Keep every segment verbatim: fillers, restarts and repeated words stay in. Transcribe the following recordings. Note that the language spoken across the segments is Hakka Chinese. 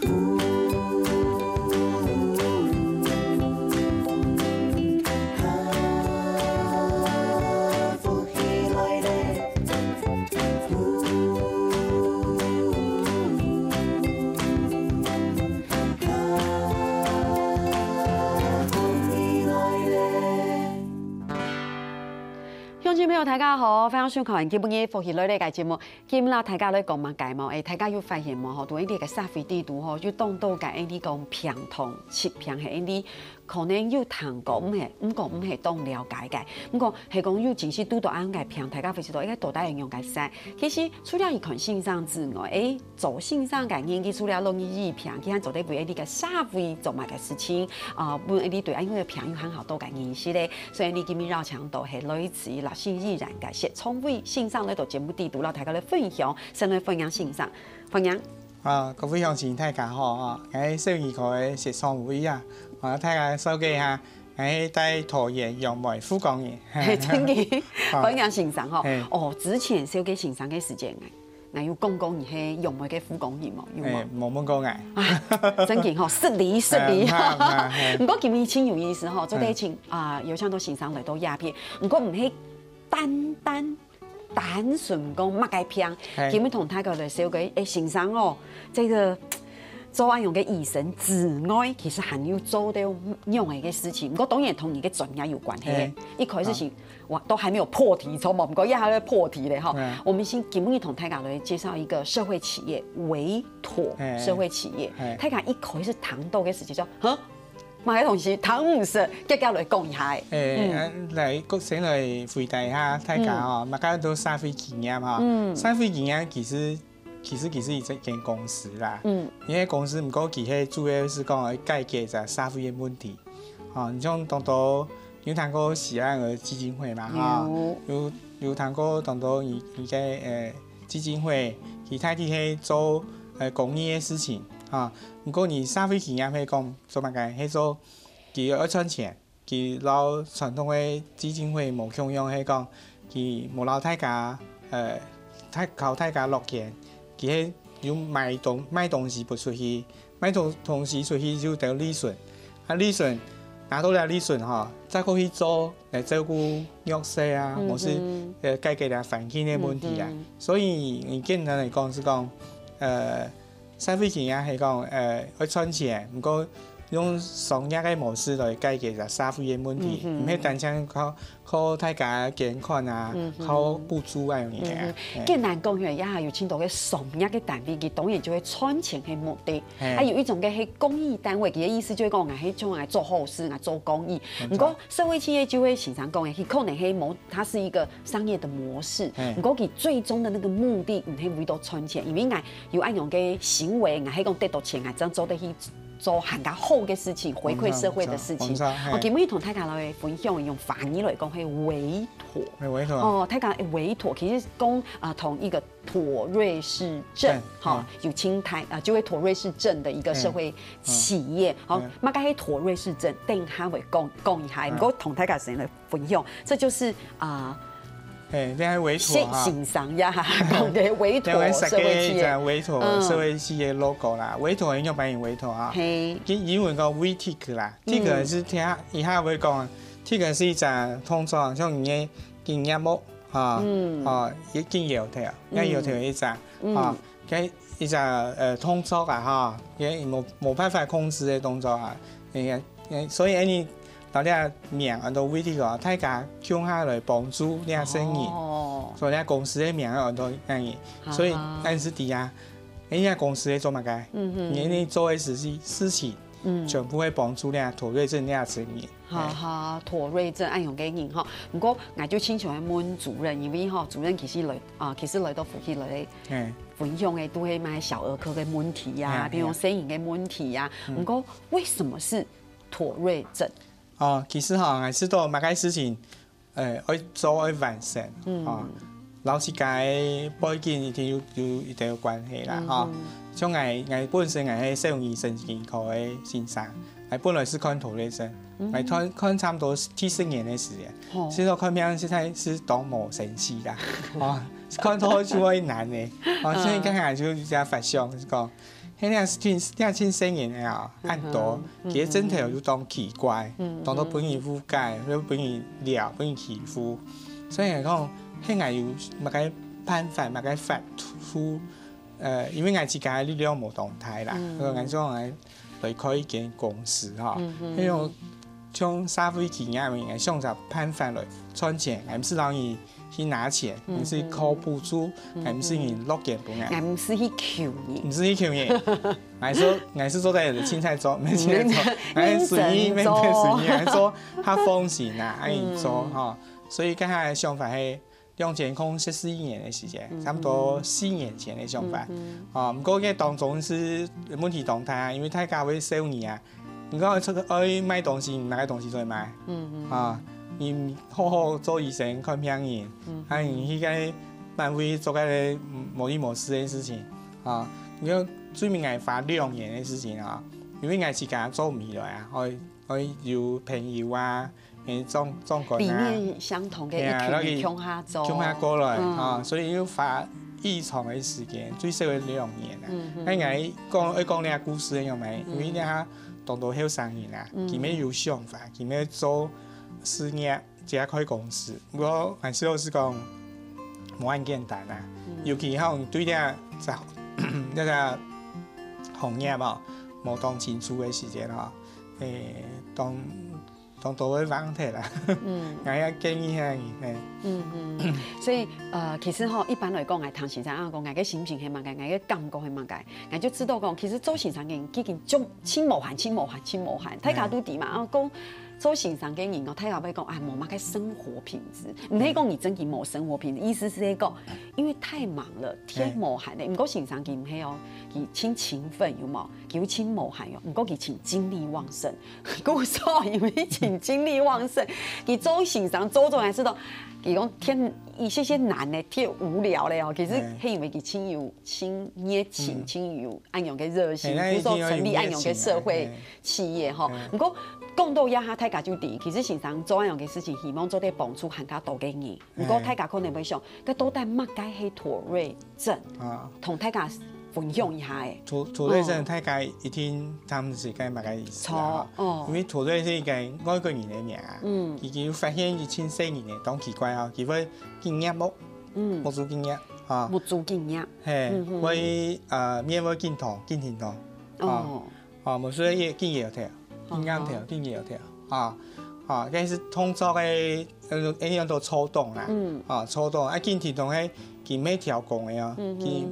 鄉親朋友，大家好，歡迎收看今晡日福氣來了个節目。今晡日大家來講麼个無？誒，大家有發現無？吼，對於這个社會制度吼，有當多个，誒，你講病痛、疾病係，誒，你可能有聽過，毋係，毋過毋係當了解个。毋過係講有真實拄到恁个病，大家會知道，誒，到底係仰个事？其實除了一看先生之外，誒， 做先生个人，佢除了樂意醫病，佢還做得為這个社會做麼个事情，啊，分這對恁樣个病友還較多个認識咧。所以你今日邀請到係來自立信醫院个薛昌偉先生來到節目底肚，摎大家來分享，先來歡迎先生，歡迎。啊，各位鄉親大家好啊，𠊎係小兒科个薛昌偉啊，啊，大家紹介一下，𠊎係在桃園楊梅副工人。真个，啊。歡迎先生吼。嘿。哦，之前紹介先生个時間， 𠊎有講過你係楊梅个副工人無？有無？誒，無問過𠊎。啊，真个吼，失禮，失禮。誒，毋怕，毋怕，嘿。毋過今日真有意思吼，做得請，嗯。啊，有請到先生來到這片，毋過毋係單單單純講麼个病，嘿。今日同大家來紹介，誒，先生哦，這个做恁樣个醫生之外，其實還有做到仰仔个事情，毋過當然同你个專業有關係。嘿。一開始是 哇，都還沒有破題，著無？毋過這下愛破題咧吼。嗯。我們先今晡日同大家來介紹一個社會企業，維妥，哎，社會企業。哎。大家一開始聽到个時節就，哈，麼个東西，聽毋識，遽遽來講一下。哎，嗯。啊，來，先來回答一下大家吼，嗯。麼个都社會企業吼。嗯。社會企業其實 其實佢係一間公司啦。嗯。因為公司毋過佢係主要係講來解決一個社會个問題。吼，你像當多有聽過喜愛兒基金會嘛，吼，有。有，有聽過當多佢，佢个，呃，基金會，佢大體係做，呃，公益个事情，吼。毋過你社會企業係講做麼个？係做佢愛賺錢， 佢摎傳統个基金會無共樣，係講佢無摎大家，呃，大，靠大家落錢，佢係有賣東，賣東西分出去，賣東，東西出去就得利潤，啊，利潤，拿到了利潤吼，再過去做來照顧弱勢啊，嗯哼。或是，呃，解決了環境个問題啊。嗯哼。所以，簡單來講係講，呃， 社會企業係講，呃，愛賺錢，毋過用商業个模式來解決這社會个問題，嗯哼。毋係單淨靠，靠大家捐款啊，嗯哼。靠補助啊，恁樣个啊。嗯哼。嘿。簡單講起來，也有當多个商業个單位，佢當然就係賺錢个目的。嘿。啊，有一種个係公益單位，佢个意思就係講，𠊎係像來做好事，來做公益。沒錯。毋過社會企業就係先生講个，佢可能係無，它是一個商業的模式，嘿。毋過佢最終的那個目的，毋係為著賺錢，因為𠊎 有恁樣个行為，𠊎係講得到錢，𠊎正做得去做還較好个事情，回饋社會的事情。沒錯，沒錯，嘿。哦，今晡日同大家來分享，用華語來講，係委託。哎，委託。哦，大家委託，其實講，啊，同一個妥瑞氏症，對，哈，嗯。有青苔，啊，就會妥瑞氏症的一個社會企業。嗯，嗯。好，嗯。麼个係妥瑞氏症，等下會講，講一下，嗯。毋過同大家先來 分享，這就是，啊，嘿，你還委託哈。先生呀，講个委託，兩位設計一隻委託社會企業，嗯。社會企業logo啦，委託應該翻譯委託啊。嘿。佢英文叫WeTick啦，嗯。Tick係聽一下會講，tick係一隻動作，像你个金額目哈，嗯。哦，一金搖頭，嗯。要搖頭一隻，嗯。哈，該一隻，呃，動作啊哈，也無，無辦法控制个動作啊，應該 欸，所以恁呢，摎這名安到WeTick哦，大家共下來幫助這生意。哦。所以這公司个名安到恁呢。所以，哈哈。但是底下，欸，這公司在做麼个？嗯哼。你，你做个事情，事情，嗯。全部會幫助這妥瑞症這生意。哈哈，妥瑞症恁樣个人吼。毋過，𠊎就親像愛問主任，因為吼，主任其實來，啊，其實來到福氣來，嘿。分享个都係麼个小兒科个問題呀，嘿，比如細人个問題呀。嘿。嗯。毋過，為什麼是妥瑞症？ 哦，其實吼，𠊎試著麼个事情，呃，愛做愛完成，嗯。哦，摎自家个背景一定有，有一定有關係啦，嗯。吼。像𠊎，𠊎本身𠊎係小兒神經科个先生，𠊎本來係看妥瑞症，嗯。𠊎看，看差毋多四十年个時間，吼。試著看病實在係當無生趣啦，哦，看著就會難个，哦，嗯。所以剛才就有一隻發想，就講，嘿，你係真，你係真細人个啊，恁多，佢个症頭又當奇怪，當多分人誤解，又分人撩，分人欺負。所以講，嘿，𠊎有麼个辦法，麼个法度，呃，因為𠊎自家个力量無當大啦，所以𠊎想來，來開一間公司哈。因為像社會企業，𠊎想盡辦法來賺錢，𠊎毋使讓你 去拿錢，毋使靠補助，也毋使人落錢分𠊎，也毋使去求人，毋使去求人。𠊎係，𠊎係做得有凊彩做，無凊彩做，𠊎隨意，無隨意，𠊎做較放心啊，恁樣做吼。所以該下个想法係兩千空十四年个時間，差不多四年前个想法。哦，毋過該當中係問題當大啊，因為大家會笑你啊， 你講愛出，愛賣東西，你拿个東西出來賣？啊，你好好做醫生看病人，啊，你去該滿位做該个無，無利無事个事情，啊，你講最尾𠊎花兩年个時間啊，因為𠊎自家做毋起來啊，愛，愛有朋友啊，誒，總，總管啊，理念相同个一群人共下做，共下過來啊，所以又花異長个時間，最少个兩年啊。該𠊎講，愛講這个故事个樣咩？因為這下 當多後生人啊，佢乜有想法，佢乜做事業，自家開公司。毋過還係老實講，無恁簡單啊。尤其吼對這隻，這隻行業哦，無當清楚个時間哦，誒，當，當多會忘忒啦。嗯，𠊎也建議下你，嘿。嗯嗯，所以呃，其實吼，一般來講，𠊎聽先生恁講，𠊎个心情係麼个，𠊎个感覺係麼个。 𠊎就知道講，其實做先生个人已經盡，盡無閒，盡無閒，盡無閒。大家都知嘛，啊，講做先生个人哦，大家會講，啊，無麼个生活品質。毋係講你真个無生活品質，意思係講，因為太忙了，忒無閒了。毋過先生佢毋係哦，佢盡勤奮，有無？佢又盡無閒喲，毋過佢盡精力旺盛。故所因為盡精力旺盛，佢做先生做做還係都，佢講天一些些難呢，忒無聊了哦。其實係因為佢盡有 盡熱情、盡有恁樣个熱心，故所成立恁樣个社會企業吼。毋過講到這下，大家就知，其實先生做恁樣个事情，希望做得幫助還較多个人。毋過大家可能會想，該到底麼个係妥瑞症？同大家分享一下誒。妥，妥瑞症大家一定聽毋識該麼个意思啊？哦，因為妥瑞係一個外國人个名啊，佢，佢發現佢盡細人个，當奇怪哦，佢會緊夾目，目珠緊夾。 啊，目珠緊夾。嘿，會呃面會緊痛，緊停動。哦，哦，目珠會緊搖頭，緊硬頭，緊搖頭。啊，啊，該係動作个，呃，恁樣都抽動啦。嗯，啊，抽動，啊，緊停動个，佢毋係刁工个哦，佢，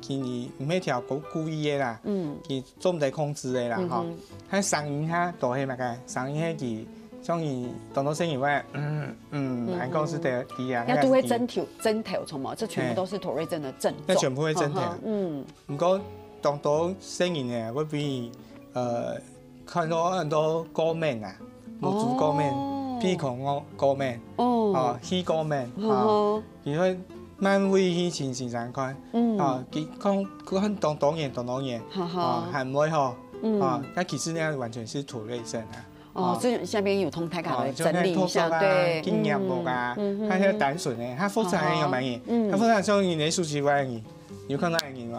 佢毋係刁工故意个啦。嗯，佢 做毋得控制个啦，吼。還聲音哈，都係麼个，聲音係佢，像佢當多聲音會，嗯嗯，還講係得知啊，也都會症頭，症頭，什麼，這全部都是妥瑞症的症狀。那全部會症頭。嗯，毋過當多聲音呢，會比呃看到很多過敏啊，目珠過敏，鼻孔過過敏，哦，氣過敏，啊，佢會慢慢去尋先生看，啊，佢看看當多年當多年，啊，還毋會好。 啊，該其實呢完全係妥瑞症啊。哦，所以下面有同大家來整理一下，對，經驗無啊，佢係單純个，佢複雜个有麼个？佢複雜像你个手機外个，有看到个人無？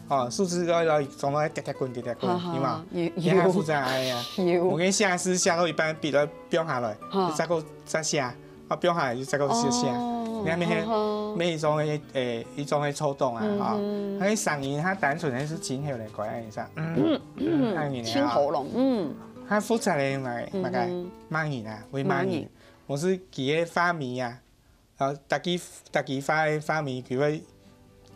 哦，手機外來總來跌跌滾跌跌滾，有無？有，佢複雜个呀。有，我跟下次下到一半，比如放下來，再過再下。 啊，放下來就再過試試。哦，你看每，每一種个，誒，一種个抽動啊，哈，佢聲音佢單純个係清喉个關係，嗯，嗯，清喉嚨，嗯，佢複雜个嘛，麼个罵人啊，會罵人，或是佢个話尾啊，啊，逐句逐句話个話尾，佢會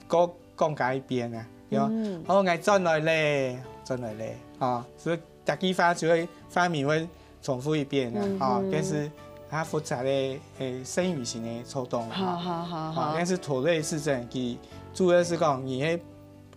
過講加一遍啊，有無？哦，𠊎轉來咧，轉來咧，啊，所以逐句話就會話尾會 重複一遍啊，吼，但是佢複雜个，誒，生理性个抽動啊，吼，吼，吼，吼，但是妥瑞氏症，佢主要係講你个，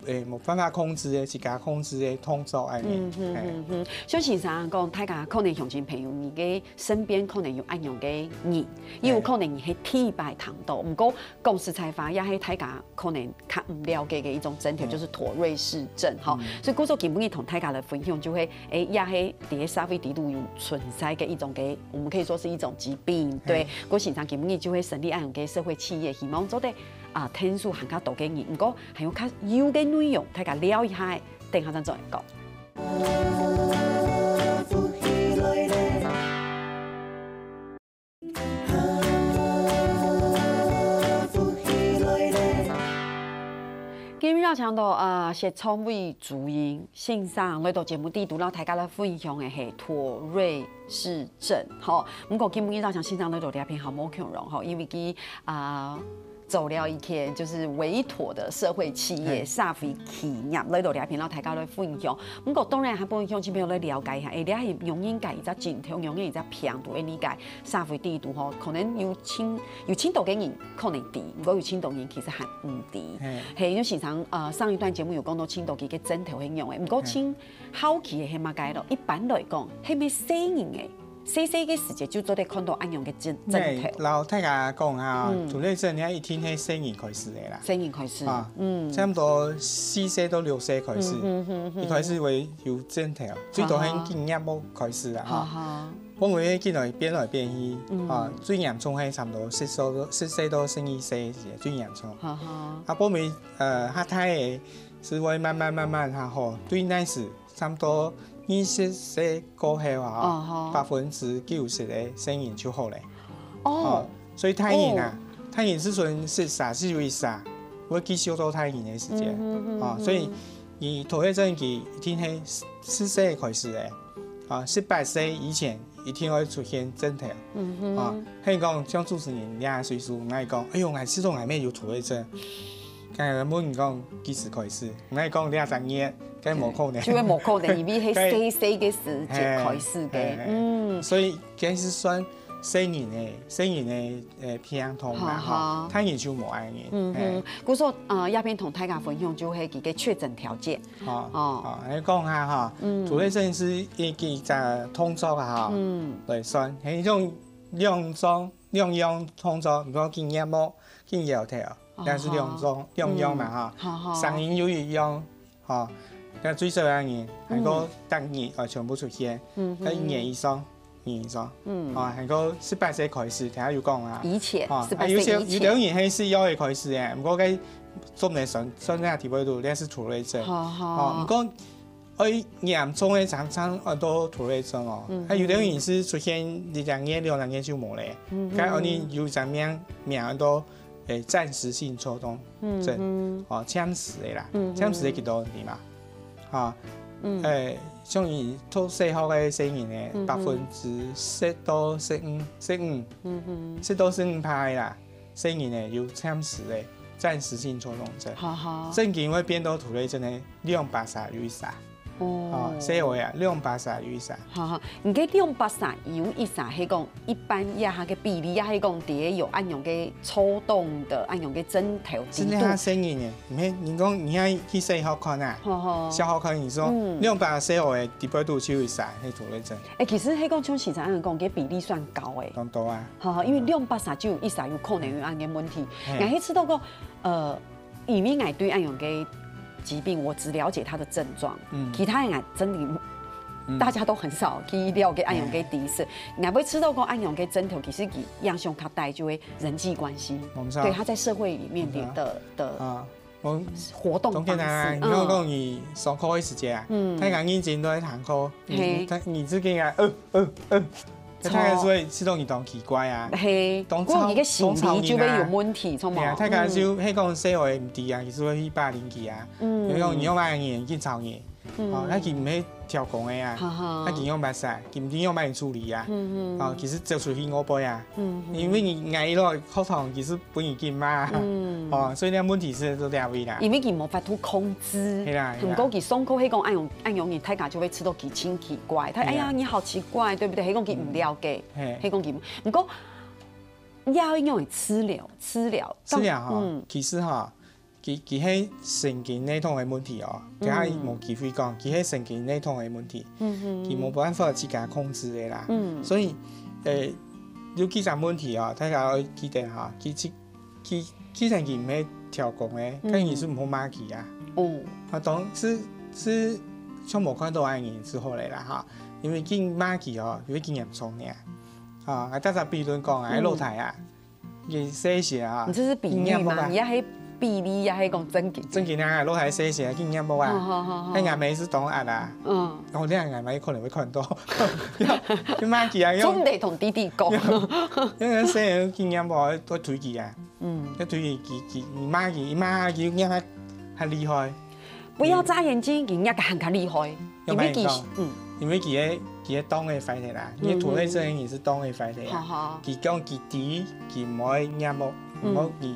誒，無辦法控制个，自家控制个動作恁樣，嗯哼，嗯哼，像先生講，大家可能鄉親朋友，你个身邊可能有恁樣个人，也有可能你係第一擺聽到，毋過講實在話，也係大家 可能較毋了解个一種症頭，就是妥瑞氏症吼。所以故所今晡日同大家來分享，就係，誒，也係佇个社會底肚有存在个一種个，我們可以說是一種疾病，對。故先生今晡日就會成立恁樣个社會企業，希望做得啊，𢯭手還較多个人，毋過還有較幼个內容，大家聊一下。等下再轉來講。今日邀請到，呃，薛創偉主任先生來到節目裡肚，摎大家來分享个係妥瑞氏症，吼。毋過今日邀請先生來到這片，好無共樣，吼，因為佢，啊，做了一件就是委託的社會企業，嘿。社會企業來到這片，摎大家來分享。毋過當然還分享，這片來了解一下，誒，這係用人个一隻症頭，用人一隻病毒，誒，你个 社會裡肚吼，可能有盡，有盡多个人可能知，毋過有盡多人其實還毋知。嘿。嘿，因為先生，呃，上一段節目有講到盡多佢个症頭係仰仔，毋過嘿。盡好奇个係麼个咯？一般來講，係毋係細人仔，細細个時節就做得看到恁樣个症，症頭？嘿，摎大家講哈，嗯。妥瑞症你看一定係細人開始个啦。細人開始，啊，嗯。差不多四歲到六歲開始，嗯，嗯，嗯，嗯。一開始會有症頭，最多係好好。經月目開始啦，哈。好好。 講話緊來變來變去，嗯。啊，最嚴重係差毋多十歲到，十歲到十二歲最嚴重。好好。啊，後尾，呃，較大个係會慢慢慢慢較好，對該時差毋多二十歲過後啊，哦吼。百分之九十个細人就好咧。哦。哦，所以大人啊，哦。大人係賰十儕，係有一儕，會繼續到大人个時節。嗯哼，嗯哼。啊，所以你妥瑞症佢一定係四，四歲開始个。 啊，十八歲以前一定會出現症頭。嗯哼。啊，係講像主持人這歲數，𠊎講，哎喲，𠊎試著𠊎乜有妥瑞症。該問你講幾時開始？𠊎講這隻月，該無可能。就會無可能，因為係細細个時節開始个。嘿，嘿，嘿。嗯。所以該係算細人个，細人个，呃，病痛啦，哈哈。吼，大人就無恁樣。嗯哼。嘿。故所，呃，這片同大家分享就係佢个確診條件。 吼，哦。吼，來講下吼，嗯。妥瑞症係一，一隻動作啊，吼，嗯。來算，係一種兩種，兩樣動作，比如講緊月目、緊搖頭，哦，該係兩種，吼。兩樣嘛，嗯。吼。好，好。聲音又一樣，吼，該最少个人，嗯。還過逐日，呃，全部出現，嗯哼。該一年以上。 以上。嗯。啊，還過十八歲開始，頭下有講啊。以前，啊，十八歲以前。啊，有兜，有兜人係十一歲開始个，毋過該做毋得算，算該地位肚，該係妥瑞症。好，好。啊，毋過，愛嚴重个常常會到妥瑞症哦。嗯哼。啊，有兜人係出現一兩年、兩三年就無咧。嗯哼。該恁樣有一隻名，名安到，誒，暫時性抽動症，嗯哼。哦，暫時个啦，嗯哼。暫時个幾多年嘛。 哈，嗯。誒，像你讀小學个細人呢，嗯哼。百分之十到十五，十五，嗯哼。十到十五趴个啦，細人呢有暫時个、暫時性抽動症。好好。正經會變到妥瑞症呢，兩百儕有一儕。哦。哦，細學啊，兩百儕有一儕。好好，你个兩百儕有一儕，係講一般這下个比例，也係講在有恁樣个 抽動个恁樣个症頭底肚。係該細人呢，毋係，你講你愛去小學看啊，吼吼。小學看你說，嗯。兩百歲个底背肚就有一儕，係妥瑞症。誒，其實係講像先生恁樣講，這比例算高誒。當多啊。吼吼，因為兩百儕就有一儕有可能有恁樣个問題。嘿。𠊎係知道講，呃，因為𠊎對恁樣个疾病，我只了解它的症狀，嗯。其他人還真的，嗯。大家都很少去了解恁樣个知識。嘿。𠊎會知道講恁樣个症頭，其實佢影響較大就會 人際關係，沒錯。對，他在社會裡面的，沒錯。的，的啊，我活動方式，當簡單啊，你看講你上課个時節啊，嗯。大家認真都在聽課，你，嘿。你，你自己啊，呃，呃，呃，大家就會知道你當奇怪啊，嘿，當吵，不過你个心理就會有問題，當吵人啊。著無？對啊，大家就，嗯。係講細學毋知啊，其實會去霸凌佢啊，嗯。比如講你用麼个語言去吵人， 嗯。哦，該佢毋係刁工个啊，哈哈。該佢仰般使，佢毋知仰般處理啊。嗯，嗯。哦，其實走出去外背啊，嗯，嗯。因為你，𠊎一落課堂，其實分人緊罵啊。嗯。哦，所以這問題係在這位啦。因為佢無法度控制。係啦，係啦。毋過佢上課係講恁樣，恁樣，大家就會知道佢真奇怪。他，係啊。哎呀，你好奇怪，對不對？係講佢毋了解，嗯。嘿。係講佢，毋過，要用治療，治療，治療哈，嗯。其實哈， 佢，佢係神經系統个問題哦，嗯。等下無機會講，佢係神經系統个問題，嗯哼。佢無辦法自家控制个啦。嗯。所以，誒，有幾隻問題哦，大家愛記得哈，佢，佢，佢，佢神經毋係刁工个，嗯。但佢係毋好罵佢啊。哦。啊，當，係，係，像無看到恁樣就好了啦哈，因為緊罵佢哦，有會緊嚴重呢。啊，啊，大家比論講啊，嗯。老弟啊， 佢細時啊，你這是比喻嗎？你也係比例啊，係講正經。正經啊，老弟細時啊，經驗無啊？好好好好。該阿姆係當閼啊。嗯。哦，你阿姆可能會看到。你罵佢啊，因為做毋得同弟弟講。因為細人經驗無，愛推佢啊。嗯。愛推佢，佢，佢，你罵佢，你罵佢，佢還，還厲害。不要眨眼睛，佢還較厲害。因為佢，要不然你講，嗯。因為佢个，佢个當个壞忒啦，你个拖累症个人係當个壞忒啊。好好。佢講佢知，佢毋會仰目，嗯。毋好佢，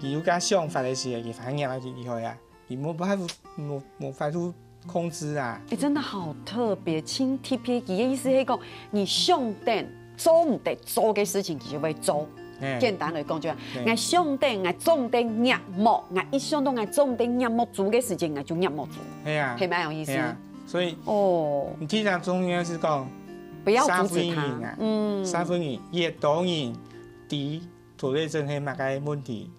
佢有个想法个時候，佢反而佢厲害啊，佢無辦法，無，無法度控制啊。欸，真的好特別，真特別。佢个意思係講，你想得做毋得做个事情，佢就會做。 嘿。簡單來講就係，嘿。𠊎想得，𠊎做毋得仰目，𠊎一想到𠊎做毋得仰目做个事情，𠊎就仰目做。係啊。係蠻有意思。係啊，所以，哦。你聽到中間係講，不要阻止他。社會人啊，嗯。社會人，越多人知拖累症係麼个問題，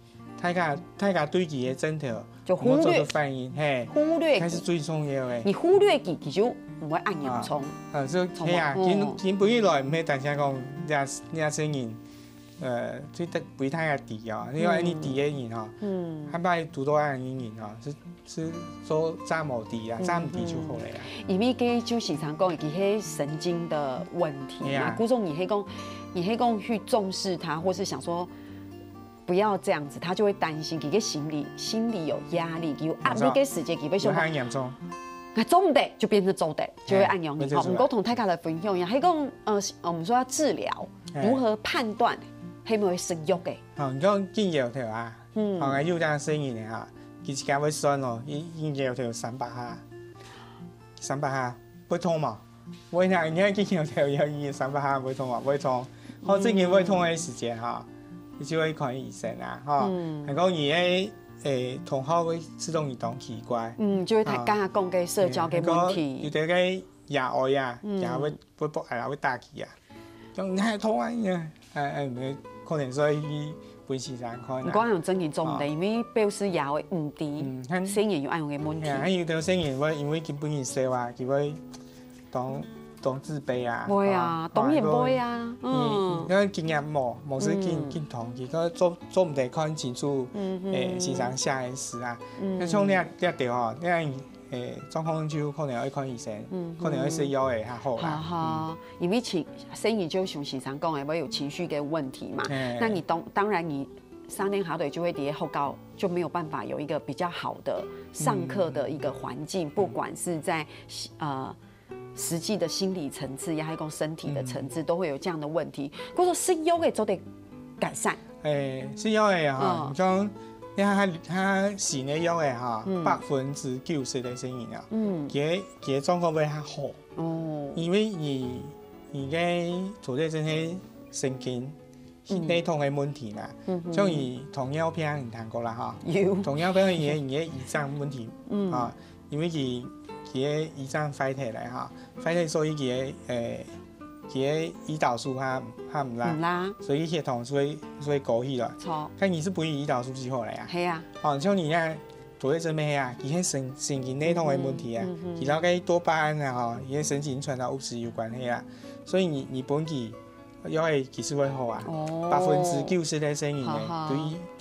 大家，大家對佢个症頭就忽略。無做出反應，嘿，忽略佢。該係最重要个。你忽略佢，佢就毋會恁嚴重。啊，啊，所以，重，係啊，哦。今，今晡日來毋係單淨講這，這些人 呃，最得，不太愛知哦，因為你知个人吼，嗯。嗯。下擺堵到恁个人吼，係，係做詐無知啊，嗯，詐毋知就好了啊。嗯。因為這就時常講，佢係神經的問題嘛。係啊。故所你係講，你係講去重視他，或是想說不要這樣子，他就會擔心，佢个心理，心理有壓力，有壓力个時節，佢會想講，有較嚴重。那做毋得就變成做得，就會恁樣。嘿，好，沒錯。毋過同大家來分享一下，係講，呃，我們說要治療，嘿。如何判斷 係毋係食藥个？哦，你講緊搖頭啊？嗯。哦，𠊎有當細人个哈，佢自家會算哦，一，一搖頭三百下，三百下，會痛無？會啦，你看緊搖頭，搖一三百下，會痛無？會痛。好，嗯。正經會痛个時節哈，你就會看醫生啊，吼。嗯。還講你个，誒，同學會自動移動奇怪。嗯，就係佢，啊。剛剛講个社交个問題。嗯，還講有个个爺哀啊，嗯。爺哀會，會，會，會打佢啊。 講你還痛啊，哎，哎，毋係，可能所以去分先生看啊。毋過恁樣正經做毋得，哦。因為表示爺哀毋知，嗯，看，細人有恁樣个問題。係啊，有兜細人會因為佢本身瘦啊，佢會當，當自卑啊。會啊，哦，當然會啊，哦，嗯。你，你看經驗無，無係緊，嗯。緊同，佢个做，做毋得看清楚，嗯，誒，嗯。先生寫个字啊。嗯。那像你啊，你啊，對哦，你啊， 誒，狀況就可能愛看醫生，嗯，可能愛食藥仔較好啦。好，好，因為情，細人就像先生講个，會有情緒个問題嘛。嘿。那你當，當然你三年下來就會在學校就沒有辦法有一個比較好的上課的一個環境，嗯。不管是在，呃，實際的心理層次，也還有講身體的層次，嗯。都會有這樣的問題。或者說食藥仔做得改善。 誒，食藥仔啊，吼，嗯。你講，你看較，較新个藥仔吼，嗯。百分之九十个細人啊，嗯。佢个，佢个狀況會較好。哦。因為你，你个拖累症係神經，嗯。系統个問題啦。嗯哼。像你糖尿病，你聽過啦吼？有。糖尿病，你个，你个胰臟問題，嗯。啊，因為佢，佢个胰臟壞忒來吼，壞忒所以佢个，誒， 佢个胰島素較，較毋罅，毋罅。所以血糖就會，就會高起來。著。該你係分佢胰島素就好了呀。係啊。哦，像你那拖累症乜係啊，佢係神，神經系統个問題啊，嗯，嗯，嗯。佢摎該多巴胺啊，吼，佢个神經傳導物質有關係啊。所以你，你分佢，藥仔其實會好啊。哦。百分之九十个細人呢，好，好。對，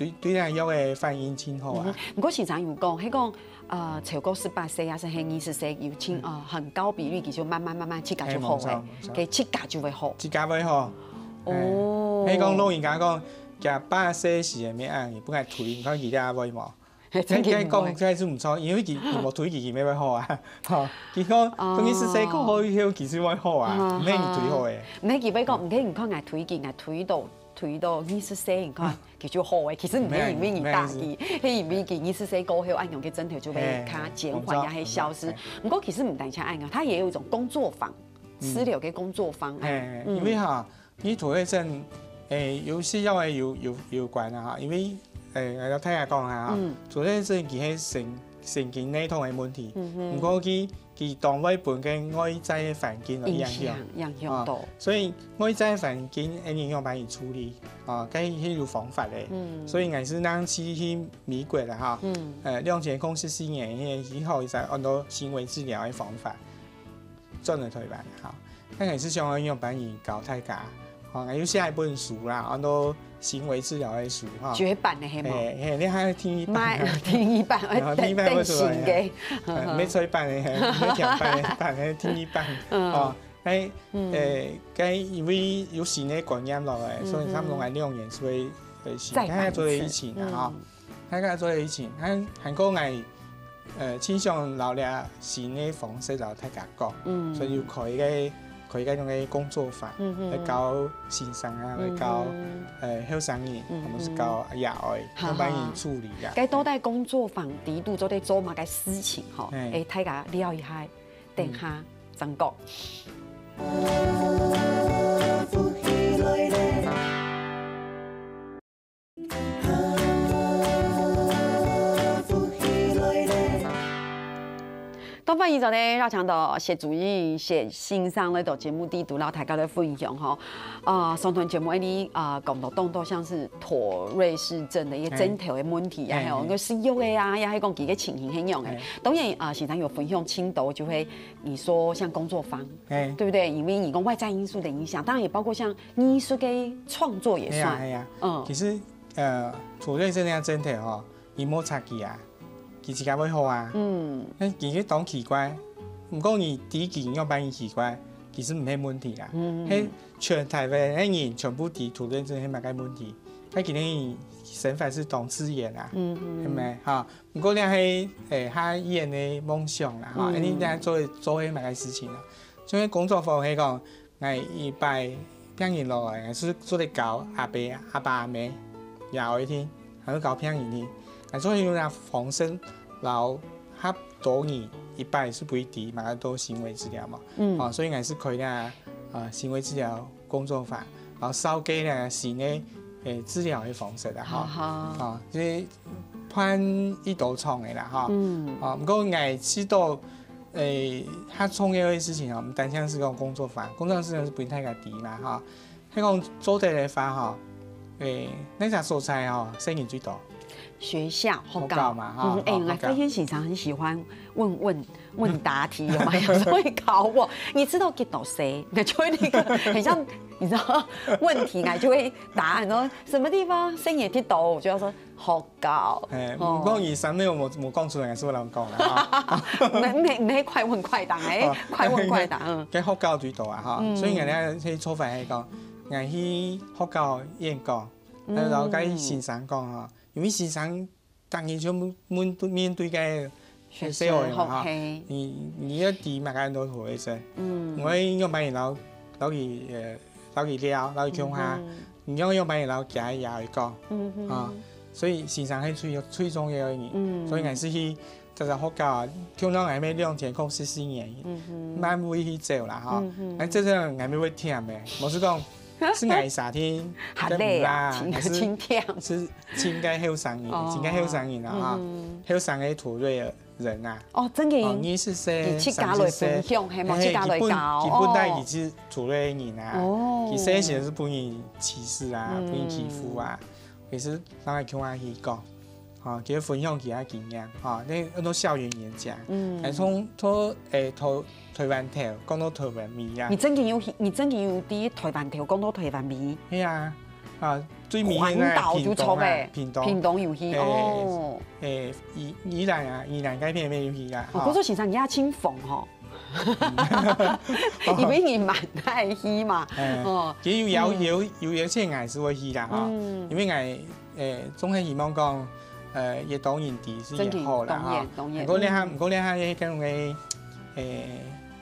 對，對那藥仔反應真好啊。嗯哼。毋過先生有講，係講， 呃，超過十八歲啊，抑係二十歲有盡，嗯。呃，很高比率，佢就慢慢慢慢自家就好了，嘿，無錯，無錯。佢自家就會好。自家會好。哦。嘿，係講老人家講，佢八歲時个面啊，你不敢推，你看佢這會無？嘿，真个無。該講，該係毋錯，因為佢，佢無推佢，佢乜會好啊。吼，佢講，哦。等於係細个好以後，其實會好啊，啊，毋係你推好个。毋係佢會講，毋係你看𠊎推佢，𠊎推到，推到二十歲，你看， 佢就好欸。其實毋係因為你打佢，毋係，毋係。係因為佢二十歲過後，恁樣个症頭就會較減緩，嘿，也會消失。無錯，無錯，嘿。毋過其實毋單淨恁樣，佢也有一種工作坊，嗯。治療个工作坊啊。嘿，嗯。因為吼，你拖累症，誒，有時也會有，有，有關啊，吼，因為，誒，𠊎摎大家講啊，吼，嗯。拖累症佢係神，神經系統个問題，嗯哼。毋過佢 佢當會分該外在个環境來影響。影響，影響到。啊，所以外在環境，恁樣仰般去處理，啊，該係有方法个。嗯。所以𠊎係當時去美國啦，吼，嗯。呃，兩千空十四年，該時候佢就安到行為治療个方法，轉來台灣，吼。該𠊎係想愛仰般去教大家，吼，𠊎有寫一本書啦，安到行為治療个書哈。絕版个係無？嘿，嘿，你還有聽一版啊？買聽一版，然後聽一版會出來等，等新个。呃，沒出一版个，嘿，沒講版个，版个聽一版。嗯。哦，哎，嗯。呃，該因為有新个觀念落來，所以差不多兩年就會，呃，新，再版一次。大概做了疫情啊，哈。嗯。大概做了疫情，還，還過來 呃，盡想摎這新个方式摎大家講，嗯。所以有開一個，開一個恁樣个工作坊，嗯哼。來教先生啊，來教，嗯哼。呃，後生人，嗯哼。或者係教爺哀，哈哈。仰般去處理啊。該到底工作坊裡肚做得做麼个事情吼？嘿。欸，大家聊一下，等下正講。嗯。 當歡迎昨日邀請到薛祖英薛先生來到節目裡肚，摎大家來分享吼。呃，上段節目恁呢，呃，講到當多像是妥瑞氏症个一個症頭个問題啊，嘿。還有該食藥个啊，也還講佢个情形係仰个。嘿。當然，呃，先生有分享盡多，就係你說像工作坊，嘿。對不對？因為你講外在因素的影響，當然也包括像藝術个創作也算。係啊，係啊。嗯。其實，呃，妥瑞氏症个症頭吼， 佢無插佢啊，佢自家會好啊。嗯。該佢个當奇怪，毋過你知佢仰般奇怪，其實毋係問題啦。嗯。係全台灣个人全部知妥瑞氏症係麼个問題，該佢等生活係當自然啊，嗯嗯。係無？哈，毋過這係，欸，較遠个夢想啦，哈，嗯。恁呢做，做係麼个事情啊？做个工作坊係講， 𠊎一擺病人落來，𠊎係做得教阿伯、阿爸、阿姆，爺哀聽，還有教病人聽。𠊎做得用這方式，摎較多人一擺係會知麼个做行為治療嘛。嗯。哦，所以𠊎係開這，呃，行為治療工作坊，然後紹介這新个，欸，治療个方式啦，吼。好好。哦，這係辦一多場个啦，吼。嗯。哦，毋過𠊎試著 欸，較重要个事情哦，毋單淨係講工作坊，工作坊係分大家知嘛，吼。係講做得个話，吼，欸，哪隻所在吼，細人最多？學校，學校。學校嘛，吼，嗯，欸，哦，學校。𠊎發現先生很喜歡問問問答題，有沒有？所以考我，你知道幾多歲？那就會那個很像，你知道問題，那就會答案說什麼地方細人最多，我就要說 學校。欸，哦。毋過佢上面無，無講出來，係無人講啦，哈。你，你，你快問快答，欸，哦。快問快答，嗯。該學校最多啊，哈。嗯。所以𠊎等去做法係講，𠊎去學校演講，嗯。然後摎先生講，哈，因為先生逐日就面，面對該 學生，細人嘛，吼，嘿。你，你愛知麼个安到妥瑞症。嗯。𠊎愛仰般摎，摎佢，呃，摎佢聊，摎佢共下，嗯哼。你愛仰般摎厥爺哀講，嗯哼。啊，所以先生係最，最重要个人。嗯。所以𠊎係去，在學校啊，聽講𠊎係兩千空十四年，嗯哼。慢慢去走啦，吼。嗯哼。該這陣𠊎會忝个，無係講，係𠊎啥天，還累啊，該毋啦，還係，真，真忝。係尋該後生人，哦。尋該後生人啊，哈。嗯哼。後生个妥瑞症 人啊。哦，真个，哦，二十歲、佢自家來分享，三十歲，係無？嘿，自家來教，佢本，佢本來佢係妥瑞个人啊，哦。佢細時係分人歧視啊，嗯。分人欺負啊，其實當然共下去講，吼，佢分享佢个經驗，吼，該很多校園演講，嗯。欸，從，從，欸，台，台灣頭講到台灣尾啊。你真个有去，你真个有在台灣頭講到台灣尾？係啊，啊，最尾个環島就屏東啊，著欸，屏東。屏東有去，欸，哦。欸，宜，宜蘭啊，宜蘭該片也有去啊，哦，吼。不過先生也真瘋吼。因為你蠻愛去嘛，欸，哦。其實有邀，嗯。有，有邀請𠊎係會去啦，吼。嗯。因為𠊎，欸，總係希望講，呃，越多人知係越好啦，吼。真个，當然，當然。毋過這下，嗯。毋過這下該種个，欸，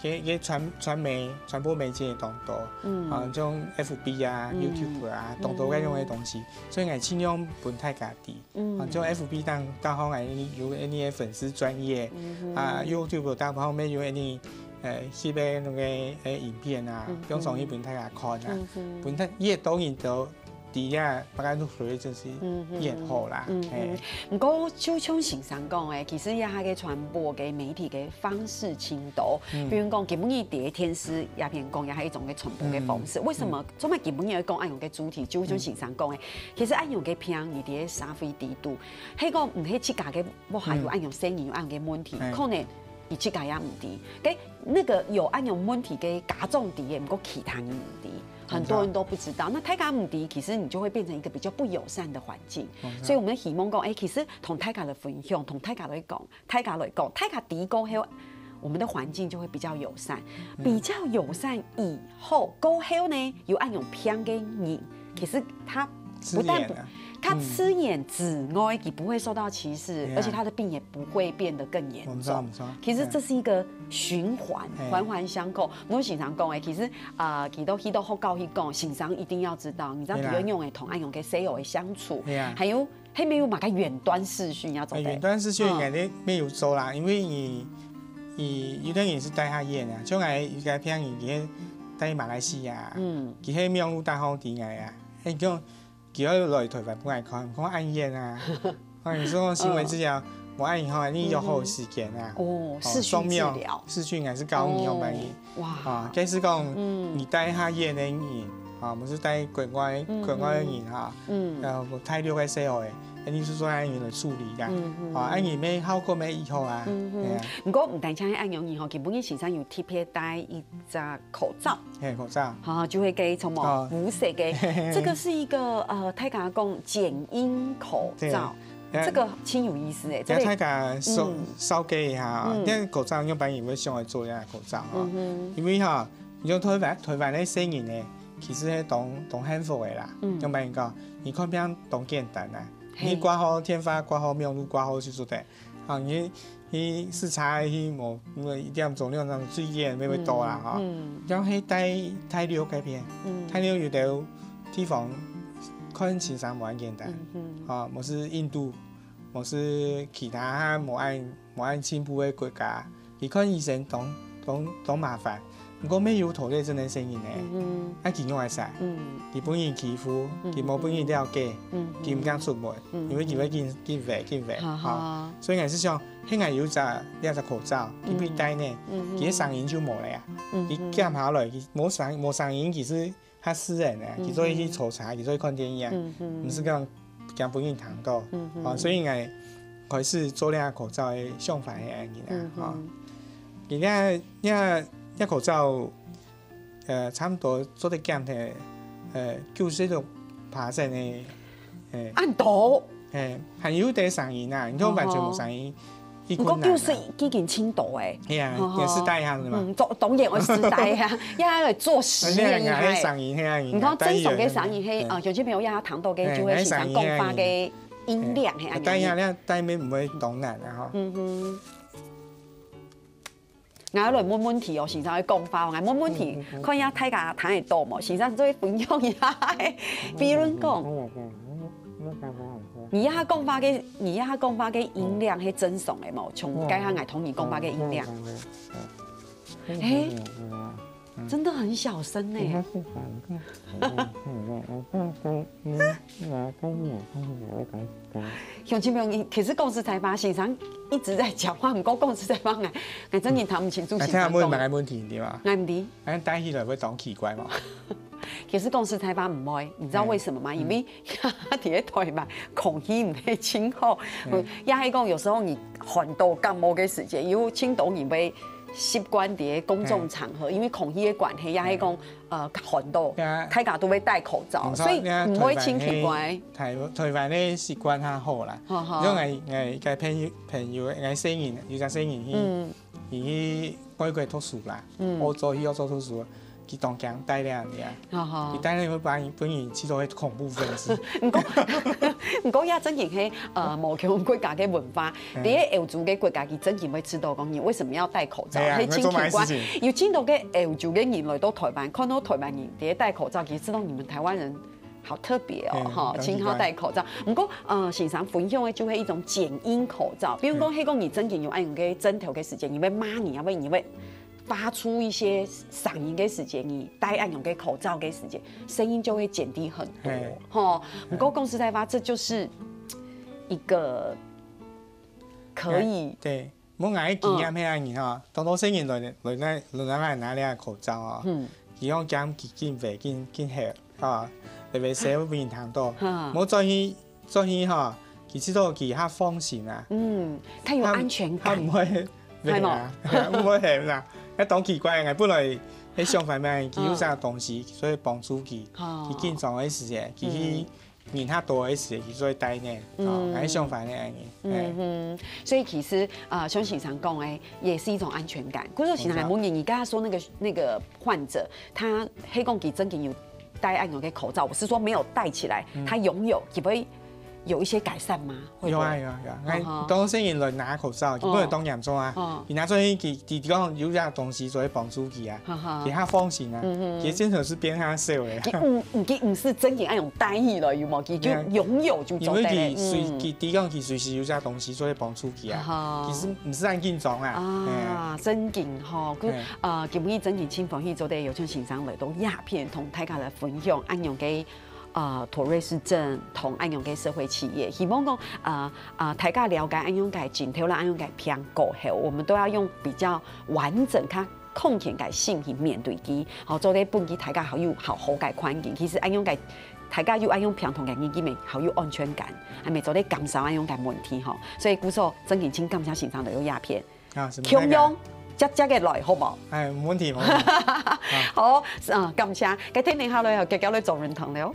該，該傳，傳媒，傳播媒介當多，嗯。啊，像F B啊，嗯。YouTube啊，當多該種个東西，嗯。所以𠊎盡量分大家知。 嗯。啊，像F B當，當好，𠊎有恁呢个粉絲專頁，嗯哼。啊，YouTube當好，乜有恁呢，呃，翕个該个，呃，影片啊，嗯哼。放上去分大家看啊，嗯哼。分大，越多人都知啊，大家都學，真係，嗯哼。越好啦，嗯哼。嘿。毋過，就像先生講个，其實這下个傳播个媒體个方式真多，嗯。比如講，今晡日在電視這片講，也係一種个傳播个方式。嗯。為什麼，嗯。做麼今晡日愛講恁樣个主題？就像先生講个，嗯。 其實恁樣个病，你在社會裡肚，係講毋係自家个屋下有恁樣細人有恁樣个問題，嗯。可能佢自家也毋知。該那個有恁樣問題个家長知个，毋過其他人毋知，很多人都不知道。那大家毋知，其實你就會變成一個比較不友善的環境。所以我們希望講，哎，其實同大家來分享，同大家來講，大家來講，大家知過後，我們的環境就會比較友善。比較友善以後，過後呢，有恁樣病个人，其實他不但不，自然啊。他吃眼之外，也不會受到歧視，對啊。而且他的病也不會變得更嚴重。沒錯，沒錯。其實這是一個循環，哎。環環相扣。我經常講，哎，其實，啊，去到，去到學校去講，先生一定要知道，你知道，對啦。不要用的同恁樣个細路个相處，對啊。還有，還沒有嘛个遠端視訊要做的。哎，遠端視訊應該都沒有做啦，因為你，你有的人是戴較遠啊，像𠊎有个病人，佢戴馬來西亞，嗯。佢係網路打好知𠊎啊，哎，就 佢愛來台灣分𠊎看，看恁遠啊。啊，你說新聞資料，無恁遠吼，你約好時間啊。哦，視訊治療。視訊還係教你用翻譯。哦，哇。啊，假使講，嗯。你帶較遠个人，啊，毋係帶國外，嗯，國外个人哈，嗯。呃，大陸个細路个，你係做恁樣來處理个。嗯，嗯。啊，恁樣咩效果咩以後啊，嗯，嗯。係啊。毋過毋單淨係恁樣吼，基本上先生有特別戴一隻口罩。 嘿，口罩。哈，就會該什麼，哦。無色个。這個是一個，呃，大家講剪音口罩，對。這個真有意思欸，這個，這大家紹，嗯。紹介一下啊，嗯。這口罩仰般人會想來做這口罩哈？嗯哼。因為哈，你像台灣，台灣个細人呢，其實係當，當幸福个啦。嗯。仰般講，你看病當簡單啊，嘿。你掛號電話，掛號網路，掛號就做得。 啊，你去視察去無，因為一點鐘兩點鐘最遠，也會到啦，嗯，吼。嗯。像係戴，戴綠該片，嗯。戴綠有兜地方看先生無恁簡單，嗯，嗯。啊，無係印度，無係其他無恁，無恁進步个國家，佢看醫生當，當，當麻煩。 毋過乜有討債真个細人呢，嗯哼。啊，佢仰會使？嗯。佢分人欺負，嗯，佢無分人了解，嗯，佢毋敢出門，嗯，因為佢會緊，緊歪，緊歪，哈哈。吼。所以𠊎係想，該𠊎有隻，這隻口罩，嗯，佢戴呢，嗯，嗯。佢个聲音就無了啊。嗯，佢減下來，佢無聲，無聲音，其實 較私人个，嗯哼。佢做得去坐車，佢做得去看電影，嗯哼。毋係講驚分人聽到。嗯哼。哦，所以𠊎開始做這口罩个想法係恁樣啊，嗯哼。吼。佢這，這，這口罩，呃，差不多做得減忒，呃，九十六趴个，呃，恁多？ 嘿，還有兜聲音啊，你看完全無聲音，哦吼。一困難啊。毋過九十已經盡多欸。係啊，吼吼。也係戴下是嘛？嗯，當，當然愛試戴啊，也愛做實驗而且𠊎个聲音，係啊，你看正常个聲音，係，嗯。啊，有些朋友也聽到个，嘿，就會想講話个音量，嘿，啊，係恁樣。戴下，戴下毋會當難啊，吼。嗯哼。 𠊎來問問題哦，先生會講話哦，𠊎問問題，嗯，嗯，嗯。看一下大家聽得到無？先生做分享一下，比如講，嗯，嗯，嗯，嗯，嗯。你這下講話个，你這下講話个音量係正常个無？像該下𠊎同你講話个音量。嗯，嗯，嗯，嗯。欸，嗯，嗯，嗯，嗯。真的很小聲呢。嗯，嗯，嗯，嗯，嗯，嗯。 鄉親朋友，其實講實在話，先生一直在講話，毋過講實在話，𠊎，𠊎真經聽毋清楚先生講。啊，聽下問，問个問題，對吧？𠊎毋知。啊，戴起來會當奇怪嘛？其實講實在話，毋會，你知道為什麼嗎？嗯。因為在台灣空氣毋係盡好，嗯。也係講有時候你寒到感冒个時節，有盡多人會習慣在公眾場合，嗯。因為空氣个關係，也係講 呃，寒到，對啊。大家都會戴口罩，毋錯，所以毋會盡奇怪。你看台灣个，台，台灣个習慣較好啦。好，好。像𠊎，𠊎个朋友，朋友，𠊎細人，有隻細人去，嗯。佢去外國讀書啦，嗯。歐洲，去歐洲讀書，佢當驚戴這樣个啊。好，好。佢戴了會分人，分人視做係恐怖分子。毋過，毋過也真經係，呃，無共國家个文化， 嗯。在歐洲个國家，佢真經會知道講你為什麼要戴口罩，係啊，係真奇怪。你會做麼个事情？有真多个歐洲个人來到台灣，看到台灣人在戴口罩，佢知道你們台灣人好特別哦，嗯，吼，真奇怪。盡好戴口罩。毋過，呃，先生分享个就係一種剪音口罩，比如講，嗯。係講你真經有恁樣个症頭个時間，你會罵人啊，或者你會發出一些聲音个時間，你戴恁樣个口罩个時間，聲音就會減低很多，嘿。吼。嗯。毋過講實在話，這就是一個 可以。欸，對，無𠊎个經驗係恁樣吼，當多細人來，來，來，來拿這口罩哦，嗯。佢講驚佢緊歪，緊，緊嚇，啊，特別細會分人聽到。哈。無轉去，轉去吼，佢知道佢較放心啊。嗯，較有安全感。佢，佢毋會，係無？毋會係啦，該當奇怪个。本來該想法咩，佢有啥東西，所以幫助佢，佢緊張个時節，佢去人較多个時節，佢做得帶呢，哦，該想法呢，嗯嗯，所以其實啊，像先生講个，也是一種安全感。可是先生還問你，你剛才說那個那個患者，他係講佢正經有戴恁樣个口罩，我是說沒有戴起來，他擁有，可不可以有一些改善嗎？會不會？有啊有啊有啊，哎，當細人來拿口罩，佢本來當嚴重啊，佢拿出去，佢佢講有隻東西做得幫助佢啊，佢較放心啊，佢真係變較少个。佢毋佢毋係正經愛用戴起來，有無？佢就擁有就做得了。因為佢隨佢佢講佢隨時有隻東西做得幫助佢啊，其實毋使恁緊張啊。啊，正經吼，佢呃，今日正經盡歡喜做得邀請先生來到這片，同大家來分享恁樣个。呃，妥瑞氏症同恁樣个社會企業，希望講，呃呃，大家了解恁樣个症頭啦，恁樣个病過後，我們都要用比較完整、較康健个心去面對佢，好，做得分佢大家好有好好个環境。其實恁樣个，大家有恁樣病痛个人，佢們好有安全感，還袂做得減少恁樣个問題吼。所以故所正經盡感謝先生來到這片。 啊，共樣，接接个來，好無？哎，無問題，無問題。好，嗯，感謝，該天天下來，結交來做人堂了。